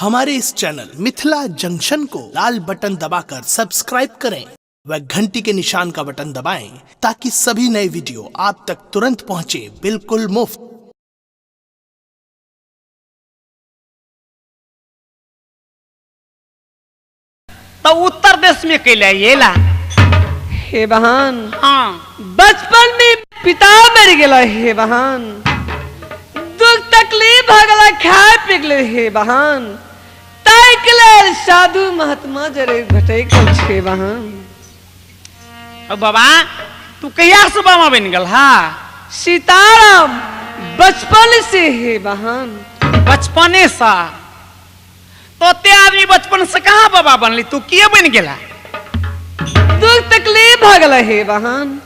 हमारे इस channel Mithila junction को लाल बटन दबाकर सब्सक्राइब करें व घंटी के निशान का बटन दबाएं ताकि सभी नए वीडियो आप तक तुरंत पहुंचे बिल्कुल मुफ्त। तो उत्तर देश में कैले येला हे बहन। हाँ, बचपन में पिता मर गया हे बहन, दुख तकलीफ भगला खाए पी गेलै हे बहन, ताहि के लेल साधु महात्मा जरे भटै छे बहन। अब बाबा तू कहिया से बाबा बन गल? हा सीताराम, बचपन से हे बहन। बचपने सा? तो ते आदमी बचपन से कहाँ बाबा बनली, तू किए बन गेला? दुख तकलीफ भगला हे बहन।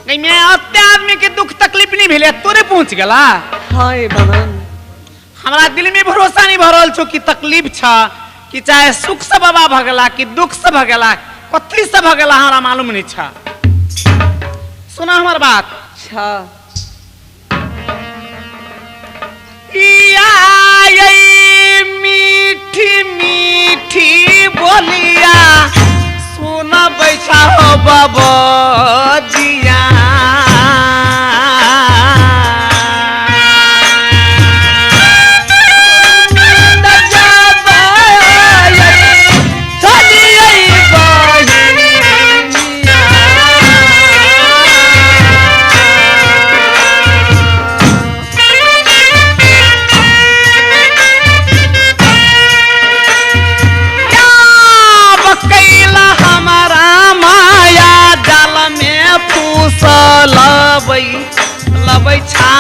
नहीं, मैं अत्ते आदमी के दुख तकलीफ नहीं भेले, तोरे पहुंच गेला? हाँ हे बहन। हमरा दिल में भरोसा नहीं भरल छो कि तकलीफ छा कि चाहे सुख से बाबा भगला कि दुख से भगला, कथी से भगला हमरा मालूम नहीं छा। सुना हमार बात। अच्छा। मीठी मीठी बोलिया सुना बैठा हो बाबा जिया, लबै लबै छा।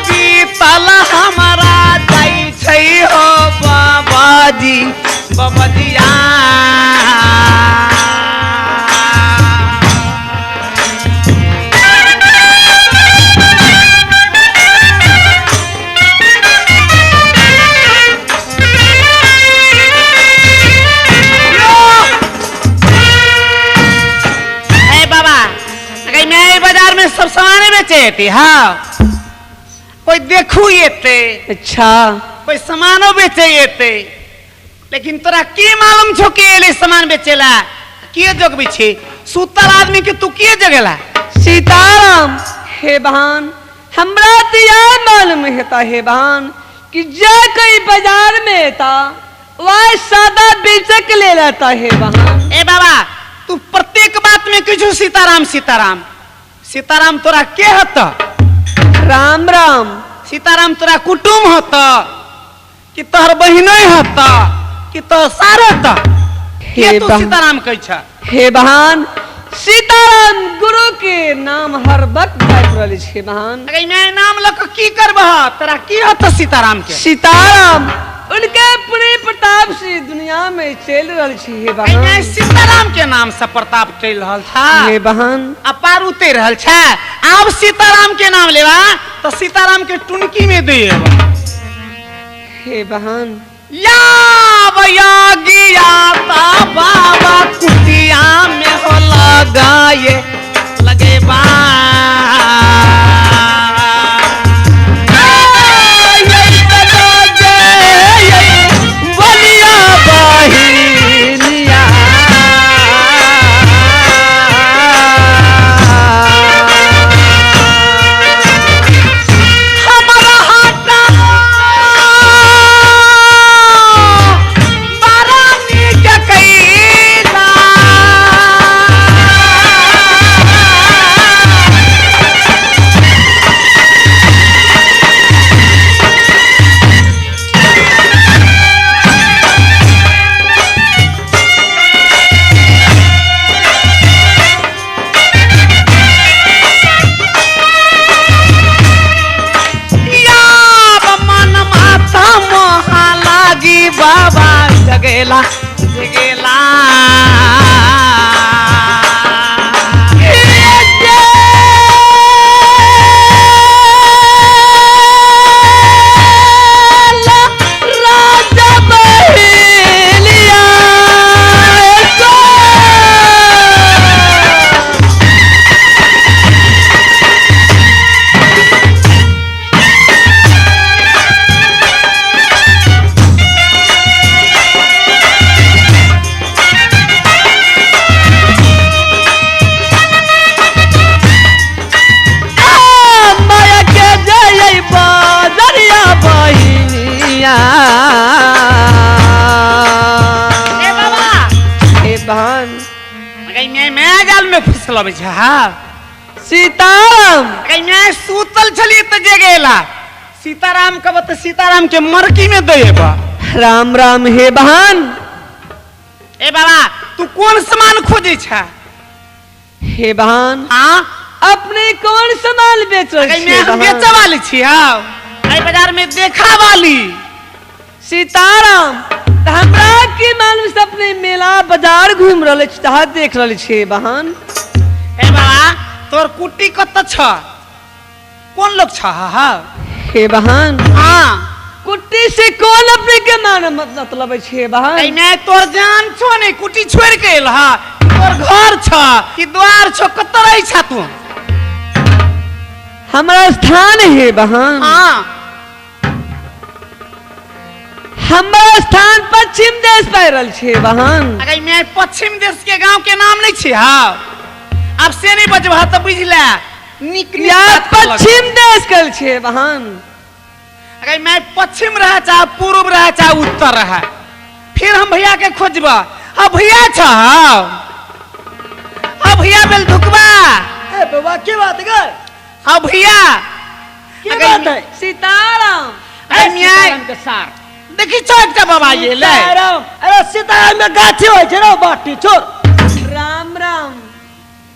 बीतल हमारा जाइ छै हो बाबाजी बबदिया। बाबा मैं बाजार में सब सामान बेचे। हाँ, कोई देखू एते। अच्छा। कोई सामानो बेचे एते, लेकिन तोरा की मालूम छो कि एले सामान बेचेला के जगबी छे? सुतल आदमी के तू के जगेला? सीताराम हे बहन, हमरा तो यह मालूम हेता हे बहन कि जे कोई बाजार में एता वह सादा बेचे के ले लेता हे बहन। ए बाबा, तू प्रत्येक बात में किछु सीताराम सीताराम सीताराम। तोरा के हत? राम राम। सीताराम तोरा कुटुम हत कि तोहर बहिन हत कि तो सारत? के तू सीताराम कहै छ? हे बहन, सीताराम गुरु के नाम हर वक्त गाबि रहल छै बहन। अरे मैं नाम लक की करबह? तोरा की हत सीताराम के? सीताराम उनके पूरे प्रताप से दुनिया में चल रहल छै हे बहन। मैं सीताराम के नाम से प्रताप चल रहल था हे बहन, आ पार उतर रहल छै। आब सीताराम के नाम लेबा तो सीताराम के टुनकी में दे हे बहन। या गिया ता बाबा कुटिया में हो लगाए लगे बा। बलिया बहिनिया हमारा हाटा कैला। से लबै छै। हाँ सीताराम कहीं सूतल छलिए त जे गेला सीताराम कब त सीताराम के मरकी में देबा। राम राम हे बहन। ए बाबा तू कौन सामान खोजे छ? हे बहन हाँ अपने कौन सामान बेच रहे छी? हम बेचे वाली छी। हाँ एहि बाजार में देखा वाली। सीताराम हमरा की मालूम से अपने मेला बाजार घूम रहल छी तहा देख रहल छी बहन। ए बाबा तोर कुटी कत छ? कौन लोग छ? हाँ हे बहन हाँ कुटी से कौन अपने के मान मतलब छे बहन? एमे तोर जान छो नहीं कुटी छोड़ के एल। हाँ तोर घर छ कि द्वार छ कत रही छ तू? हमारा स्थान है बहन। हाँ हमारा स्थान पश्चिम देश पर छे बहन। अगर मैं पश्चिम देश के गांव के नाम नहीं छे। हाँ अब से नहीं बजबा त बुझला निक या पश्चिम देश कल छे बहन। अगर मैं पश्चिम रहा चाहे पूर्व रहा चाहे उत्तर रहा फिर हम भैया के खोजबा। हाँ भैया छ? हाँ भैया बेल धुकबा। ए बाबा की बात कर? हाँ भैया की बात है? सीताराम सीताराम के सार देखी छो एकटा बाबा ये ले। सीताराम अरे सीताराम में गाछी होय छै रे बाटी छोड़। राम राम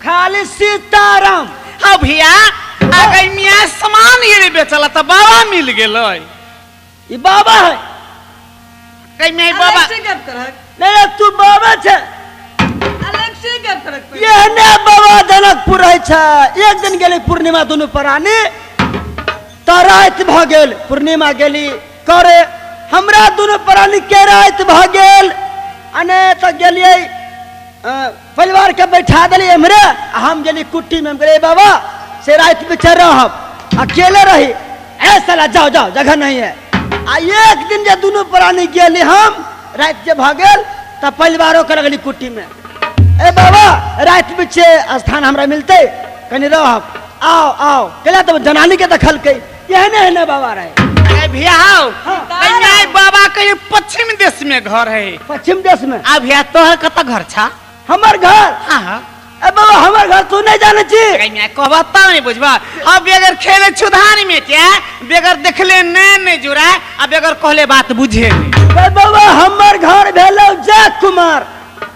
खाली सीताराम। हाँ भैया अगर मियां सामान ये बेचला त बाबा मिल गेलै। ई बाबा है कहीं मैं बाबा अलग से गप करक नहीं तू बाबा छे अलग से गप करक। ये ने बाबा जनकपुर रहे छे। एक दिन गेली पूर्णिमा दुनू प्राणी त राति भ गेल। पूर्णिमा गेली करे हमरा दुनू प्राणी के राति भ गेल अने त गेलियै परिवार के बैठा देली एमरे हम गेली कुट्टी में। हम गेलियै बाबा से रात में चल रहब अकेले रही। ए साला जाओ जाओ जगह नहीं है। आ एक दिन जे दुनू प्राणी गेली हम रात जे भ गेल त परिवारों के लगली कुट्टी में। ए बाबा रात में छे स्थान हमरा मिलते कनी रहब आओ आओ कहला तब जनानी के देखलकै एहने एहने बाबा रहे। अरे भैया आओ नहीं बाबा के पश्चिम देश में घर है। पश्चिम देश में? आ भैया तोहर कत घर छा? हमर घर? हाँ ए बाबा हमर घर तू नहीं जाने छी। कहीं कहबा तब नहीं बुझबा। अब बेगर खेले छुधानी में क्या बेगर देखले ने नहीं जुड़ा आ बेगर कहले बात बुझे नहीं। ए बाबा हमर घर भेलो जय कुमार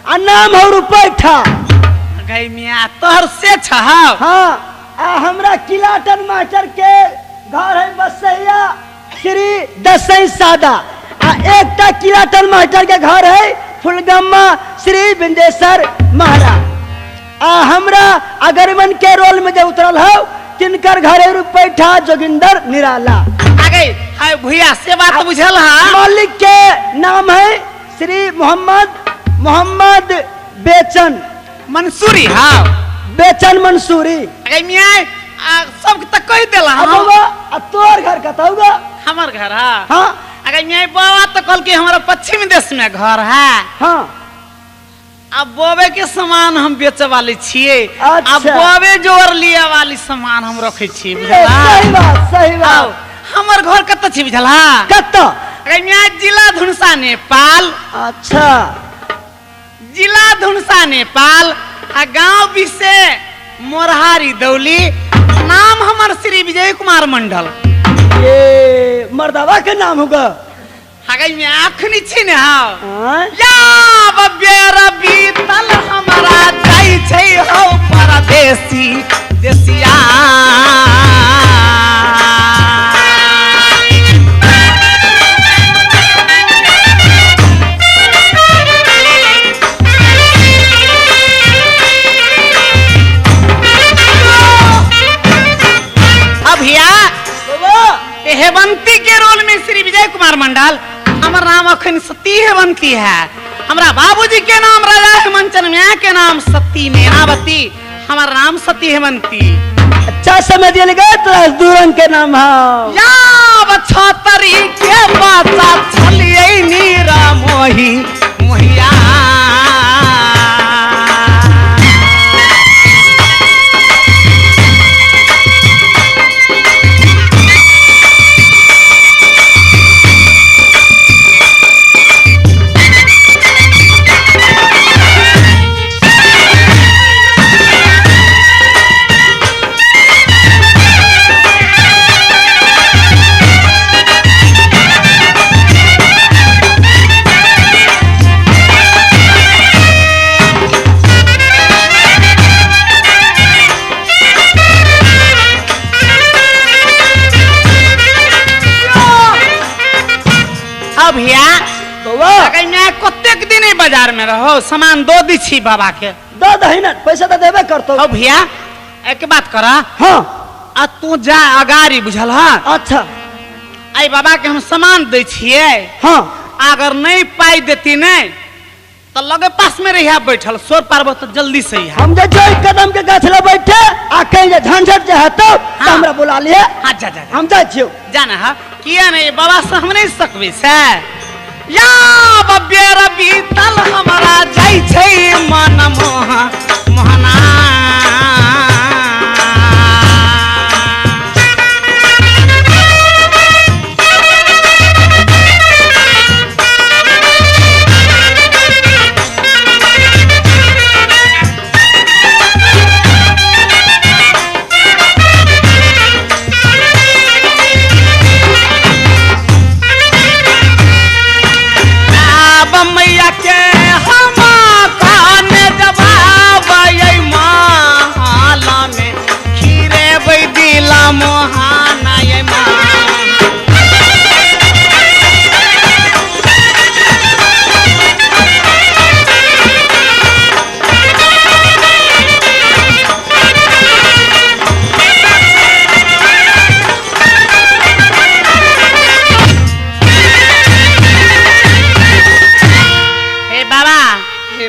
आ नाम हो रुपैठा। गई मियां तोहर से छ? हाँ आ हमरा किलाटन मास्टर के घर है बसैया श्री दसई सादा आ एकटा किलाटन मास्टर के घर है फुलगम्मा श्री बिंदेश्वर महाराज। आ हमरा अगरमन के रोल में जो उतरल हो तिनकर घर रुपैठा जोगिंदर निराला। आ गई हाय भैया से बात बुझल। हां मालिक के नाम है श्री मोहम्मद मोहम्मद बेचन मंसूरी। हाँ बेचन मंसूरी। अरे मियां सब तक कह देला। हां बाबा आ तोर घर कत होगा? हमर घर? हां हां अगर मियां बाबा तो कल के हमारा पश्चिम देश में घर है। हां अब बोवे के सामान हम बेचे वाले छिए। अच्छा। अब बोवे जोर लिया वाली सामान हम रखे छिए बुझला। सही बात सही बात। हमर घर कत छी बुझला? कत? अरे मियां जिला धुनसा नेपाल। अच्छा जिला धुनसा नेपाल आ गांव बिसे मोरहारी दौली। नाम हमर श्री विजय कुमार मंडल। ये मर्दावा के नाम होगा। अगर मैं आखनी छी ने। हाँ या बबेरा बीतल हमारा जाई छै हो परदेसी देसिया। अब भैया हेवंती के रोल में श्री विजय कुमार मंडल। हमर नाम अखन सती हेवंती है। हमरा बाबूजी के नाम राजा हेमंचन मियां के नाम सती मेनावती। हमार नाम सती हेमंती। अच्छा समझ गए तो दूरन के नाम है। या बछतरी के बच्चा छलिए नीरा मोही मोहिया। भैया बौआ मैं कतेक दिन बाजार में रहो सामान दो दी छी बाबा के दो दही ना पैसा तो देबे करतो। हो भैया एक बात करा। हाँ आ तू जा अगाड़ी बुझल। हाँ अच्छा आई बाबा के हम सामान दै छियै। हाँ अगर नहीं पाई देती नहीं तो लगे पास में रहिया बैठल सोर पारबो तो जल्दी से ही। हम जे जो कदम के गाछ ले बैठे आ कहीं जे झंझट जे हेतौ त हमरा बुला लिए। हाँ जा जा, जा। हम जाइ छियौ जाना। हाँ किया नहीं बाबा से हम नहीं सकबे से या बब्बे रबी तल हमरा जाइ छै मन मोह मोहना मैया के हम काने जवाब माला में खीरे दिला मोहाना ये माँ।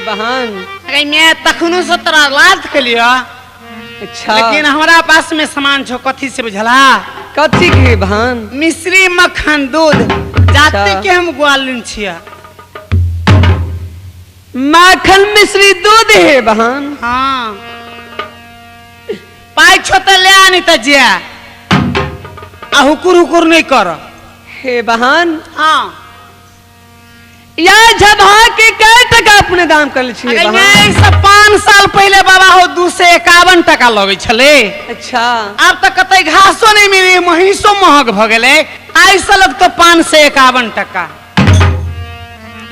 बहन मैं तखनो से तोरा लाज के लिया। अच्छा लेकिन हमारा पास में सामान छो कथी से बुझला कथी के बहन मिश्री मक्खन दूध जाते के हम ग्वालिन छिया माखन मिश्री दूध है बहन। हाँ पाई छो त ले आनी त जिया आ हुकुर हुकुर नहीं कर हे बहन। हाँ या झबहा के कै टका अपने दाम कर छियै बहन? सब 5 साल पहले बाबा हो 251 टका लगै छलै। अच्छा आब त कतै घासो नहीं मिली महीसो महग भ गेलै आइ से लगतो 551 टका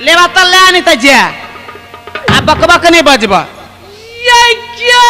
लेबा त ले नहीं त जा आ बकबक नहीं बजबा। ये क्या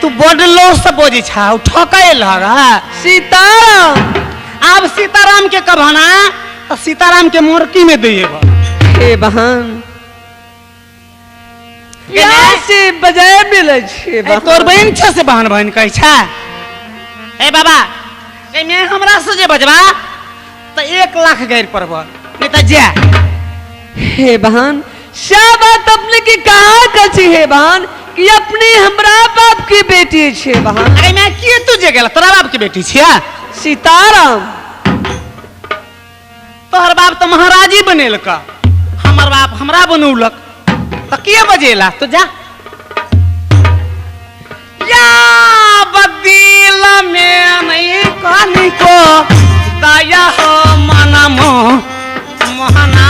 तू बड लो से बजै छा ठकै लगा सीताराम। आब सीताराम के कभना तो सीताराम के मोरकी में दिएबा। हे बहन प्यार से बजाय मिलै छै तोर बहिन छ से बहन बहन कहै छ। ए बाबा एमे हमरा से जे बजबा तो 1 लाख गैर पड़ब नहीं त जा। हे बहन क्या बात अपने की कहा कছি हे बहन कि अपने हमरा बाप की बेटी छे बहन। अरे मैं के तू जे गेल तोरा बाप की बेटी छिया सीताराम। तोहर बाप तो महाराजी बनेलका हमर बाप हमरा बनौलक त किए बजेला तो जा या बदिल में नहीं कानी को दया हो मनमो मोहना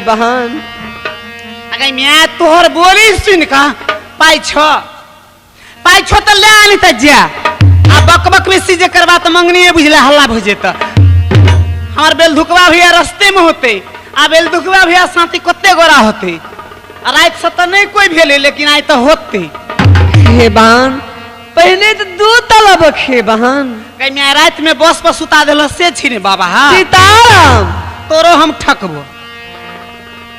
बहन अगर मैं तोहर बोली सुन का पाई छो तो ले आनी त जा आ बक बक में सीजे करबा त मंगनी बुझला हल्ला भ जेत हमर बेल धुकवा भैया रास्ते में होते आ बेल धुकवा भैया साथी कते गोरा होते आ रात से त नहीं कोई भेले लेकिन आइ त होते। हे बहन पहले तो दू तलब हे बहन कहीं मैं रात में बस पर सुता देल से छी ने बाबा। हां सीताराम तोरो हम ठकबो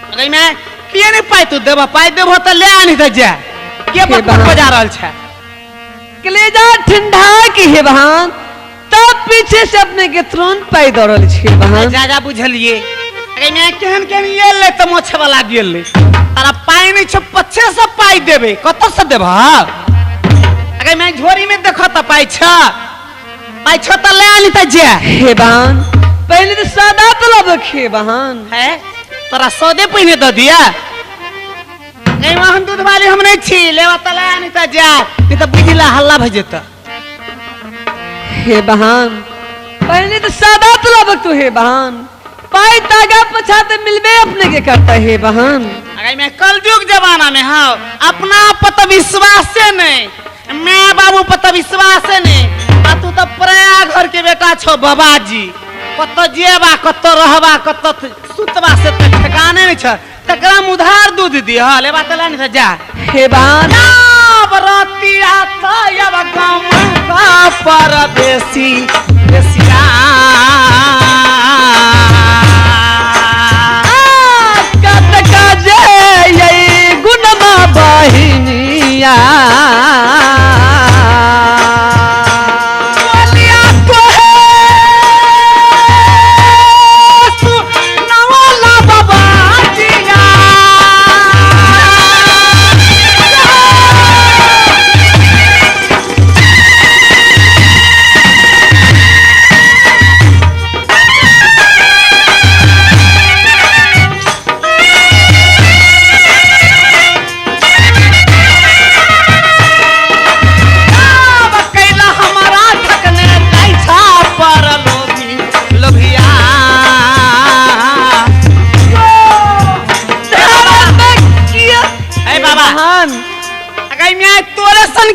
अगर मैं किए नहीं पाई तू देबा पाई देबो त ले आनी त जा के बक बजा रहल छै कलेजा ठंडा की हे बहन तब पीछे से अपने के तुरंत पाई दौड़ल छै बहन। जा जा बुझलिए अगर मैं केहन केहन ये ले त मोछ वाला गेल ले तारा पाई नहीं छ पछे से पाई देबे कत से देबा अगर मैं झोरी में देखो त पाई छ त ले आनी त जा। हे बहन पहले तो सादा तलब हे बहन है तोरा सौदे पहिने दऽ दिया नहीं हम दूध वाली हम नहीं छी लेवा त ले आनी त जा नहीं त बुझला हल्ला भ जेत। हे बहन पहले तो सादा तलब तू हे बहन पाई तागा पछा ते मिलबे अपने के करता हे बहन। अगर मैं कलयुग जमाना में हाँ अपना पत विश्वास से नहीं मैं बाबू पत विश्वास से नहीं आ तू तो प्रया घर के बेटा छो बाबाजी कत जेबा कत रहबा कत सुतबा से त ठिकाने नहीं छ तकरा में उधार दूध दिह लेबा त ले नहीं जा। हे बहन रतिया तब गम का परदेसी देसिया कत का जय गुणमा बहिनिया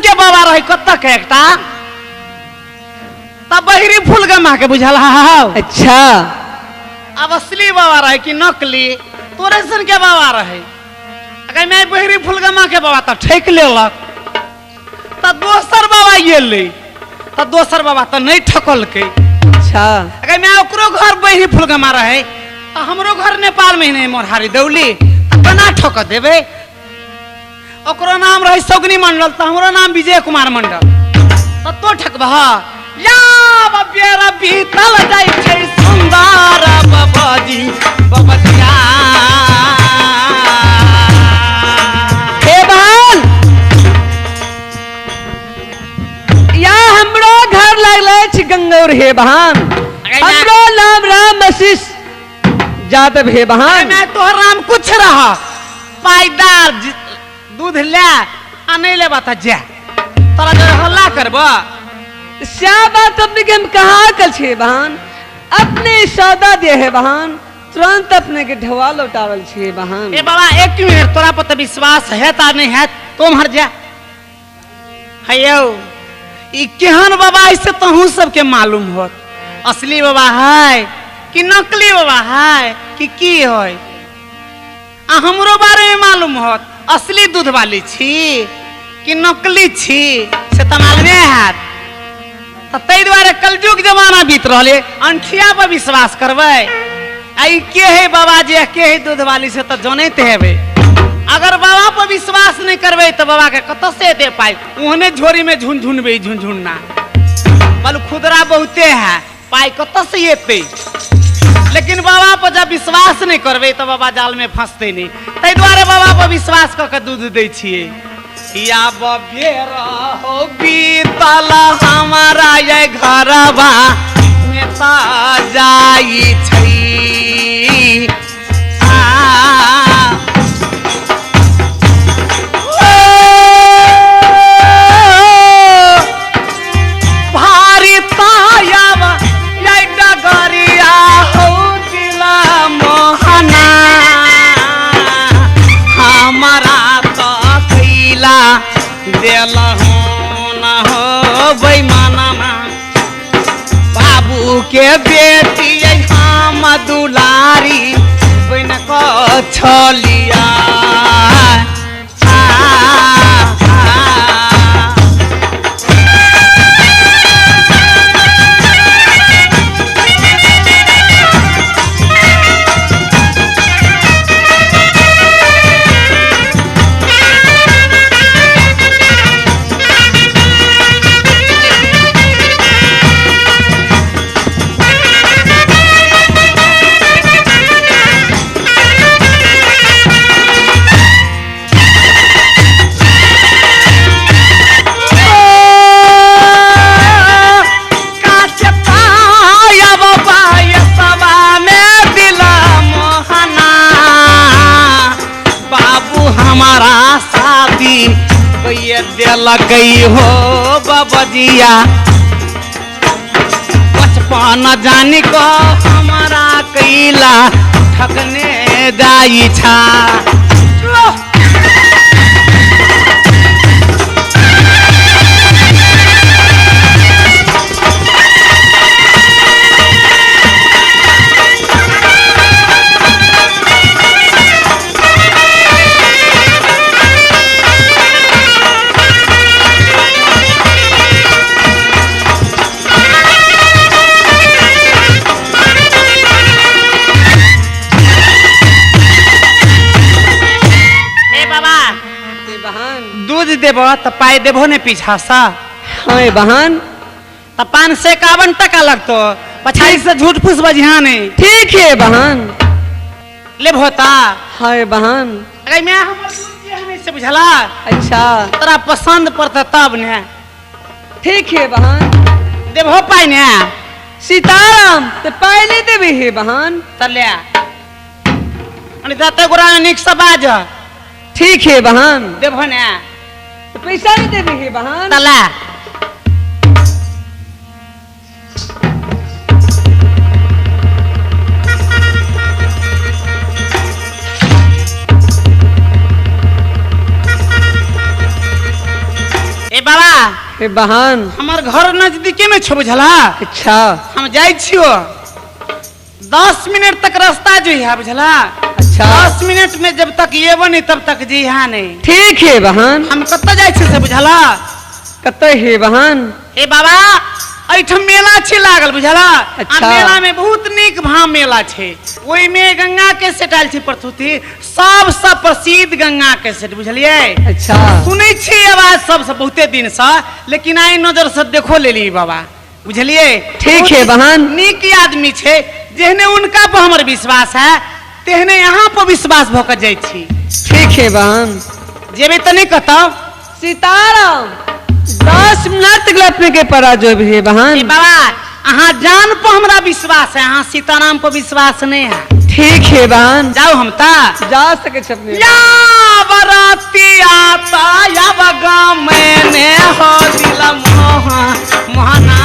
के बाबा रहे कत के एकटा तब बहिरी फूल गमा के बुझल। अच्छा अब असली बाबा रहे कि नकली तोरे सन के बाबा रहे अगर मैं बहिरी फूल गमा के बाबा तब ठेक लेलक त दोसर बाबा गेलै त दोसर बाबा त नहीं ठकलकै। अच्छा अगर मैं ओकरो घर बहिरी फूल गमा रहे त हमरो घर नेपाल में नहीं मोरहारी दौली त केना ठक देबै। ओकरो नाम रहे सगनी मंडल त हमरो नाम विजय कुमार मंडल त तो ठकबह या बेरा बीतल जाइ छै सुंदर बाबाजी बबतिया। हे बहन या हमरो घर लागल छै गंगौर हे बहन हमरो नाम राम आशीष जादव हे बहन। मैं तोहर नाम कुछ रहा पाईदार दूध ले आ नहीं लेबा त जा तोरा जरे हल्ला करब श्या बात अपने के हम कहाँ कल छे बहन अपने सौदा दे है बहन तुरंत अपने के ढवा लौटावल छे बहन। ए बाबा एक मिनट तोरा पर त विश्वास है ता नहीं है तुम हर जा हयो ई केहन बाबा ऐसे तहु सबके मालूम होत असली बाबा है कि नकली बाबा है कि की है। आ हमरो बारे में मालूम होत असली दूध वाली छी कि नकली छी से त मालूमे हैत। त ताहि दुआरे कलयुग जमाना बीत रहल है, अंठिया पर विश्वास करबै आ ई के है बाबा जी के है दूध वाली से त जनैत हेबै। अगर बाबा पर विश्वास नहीं करबै त बाबा के कतऽ से दे पाई, ओहने झोरी में झुनझुनबै झुनझुनना बल खुदरा बहुते है पाई कतऽ से एतै। लेकिन बाबा पर जब विश्वास नहीं करबै त बाबा जाल में फंसतै नहीं, ताहि दुआरे बाबा पर विश्वास कऽ के दूध दै छियै। या बबेर हो बीतल हमारा ये घरबा में त जाई छै आ भारी तायावा ये डगरिया हो दिला मोहना हमारा तो कैला देलहु न हो बेईमानमा। बाबू के बेटी हम दुलारी बन कऽ छलिया आ, आ, हमारा शादी देलकै हो बाबजिया बचपन जानी को हमारा कैला ठकने जाई छा। दूध देबो त पाई देबो ने पीछा सा। हाँ बहन त 551 टका लगतो, पछाड़ी से झूठ फूस बजिहा नहीं। ठीक है बहन लेबो ता। हाँ बहन अरे मैं हमर दूध जे हमें से बुझला। अच्छा तोरा पसंद पड़ता तब ने। ठीक है बहन देबो पाई ने। सीताराम त पाई नहीं देबे हे बहन त ले अनि दाते गोरा निक से बाज। ठीक है बहन देबो ने तो पैसा नहीं देबे हे बहन त ले। ए बाबा हे बहन हमर घर नजदीके में छो बुझला। अच्छा हम जाय छियो 10 मिनट तक रास्ता जो है बुझला। अच्छा 10 मिनट में जब तक ये बनी तब तक जी हाँ नहीं। ठीक है बहन हम कत्ता जाय छी से बुझला। कत्ता है बहन? ए बाबा एठम मेला छे लागल बुझला। अच्छा। आ मेला में बहुत नीक भाव मेला छे, ओई में गंगा के सेट आयल छे प्रस्तुति, सबसे प्रसिद्ध गंगा के सेट बुझलिए। अच्छा सुनै छी आवाज सबसे बहुते दिन से, लेकिन आई नजर से देखो लेली बाबा बुझलिए। ठीक है बहन नीक आदमी छे, जेहने उनका पर हमर विश्वास है तेहने यहाँ पर विश्वास भ के जाय छी। ठीक है बहन जेबे त नहीं कतौ। सीताराम 10 मिनट तक अपने के परा जो भी है बहन। बाबा अहाँ जान पर हमरा विश्वास है, अहाँ सीताराम पर विश्वास नहीं है। ठीक है बहन जाओ हम ता जा सके अपने। या बराती आता या बगा मैंने हो दिला मोहा मोहना।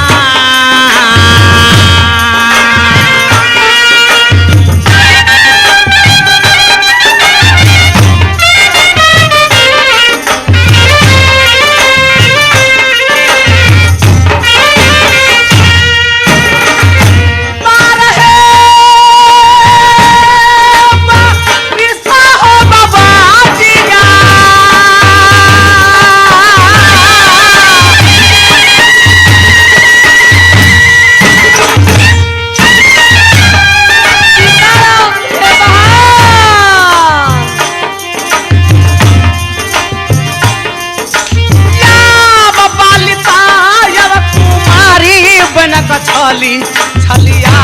छली छलिया।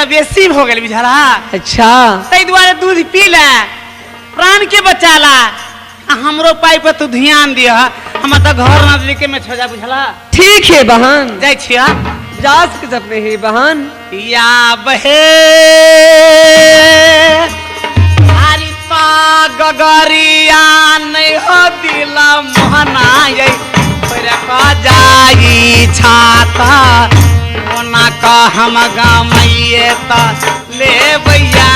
बेसी हो गेल बुझला। अच्छा तै दुआरे दूध पी ले प्राण के बचाला। हमरो पाई पर तू ध्यान दिह, हम तो घर नजदीके में छो जा बुझला। ठीक है बहन, जाय छिया जास के सपने है बहन। या बहे हरिता गगरिया नहीं हो दिला मोहना ये पर का जाई छाता ओना का हम गमैये त ले भैया।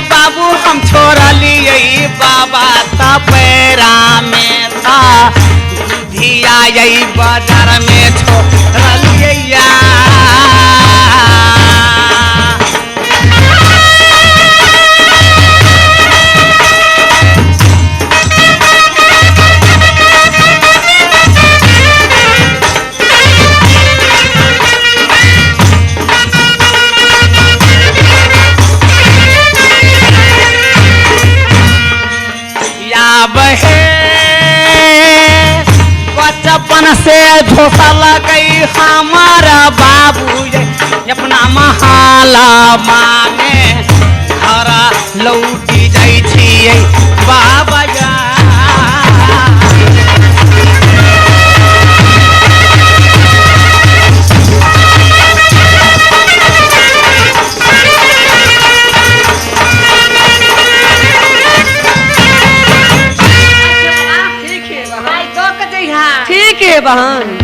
बाबू हम छोड़लिए बाबा ता पैरा में था धिया यही बाजार में छोड़लिए। बचपन से धोखा लगी हमारा बाबू अपना महाला माने घर लौटी जाई छियै बाबा। ठीक है बहन।